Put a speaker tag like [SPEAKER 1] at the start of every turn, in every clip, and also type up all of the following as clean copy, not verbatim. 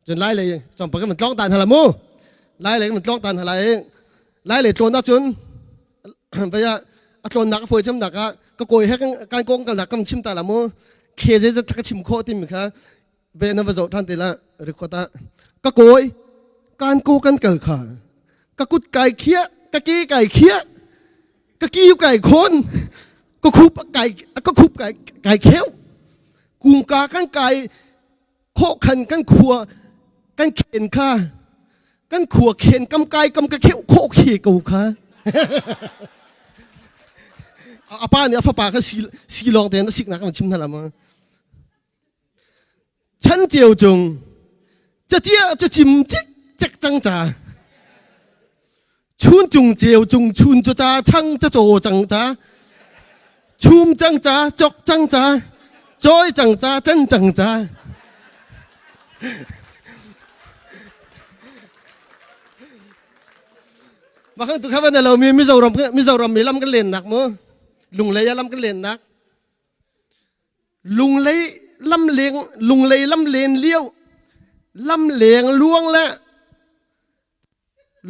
[SPEAKER 1] Cun lai lei chompa kan tlong tan hala mu. Lai lei kan tlong tan hala i lai lei tlawn ahcun vaya a tlawnnak a fawi cemnak ah ka kawi he kan kong kalnak kam chim ta la mu. Khe zei zat ka chim khawh timi kha ve na va zoh ṭhan te la record ah ka kawi kan ko kan kal kha ka kut kai khiah ka ke kai khiah ka kiu kai khawn ka khup kai ka khup kai kai kheu kungka kan kai khawh khan kan khua kan khen kha kan khua khen kam kai kam ka kheu khawh khi ko kha a pa nih a fapa kha si si lawng tein a siknak kan chim hna la ma Chan ceu cung cacia cachim cikcek cang ca chun cung ceu cung chun cu ca chang ca caw cang ca chum cang ca chok cang ca cawi cang ca can cang ca Makang tu kha na lo mi Mizoram Mizoram mi lam kan len nak mu lunglei lam kan len nak Lunglei lamleng lunglei lamlen lio lamleng luang le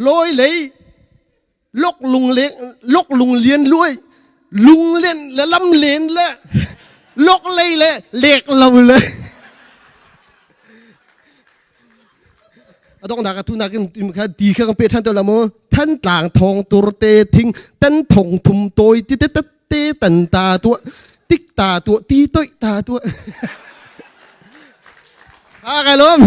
[SPEAKER 1] lawi lei lok lungleng lok lunglian luai lunglen le lamlen le lok lei le lek lo le a donghnak a tunak in tim kha ti kha kan pe than to la mu than tlang thong tur te thing tan thong thum toi ti te te tan ta tua tik ta tua ti toi ta tua ha kai lom.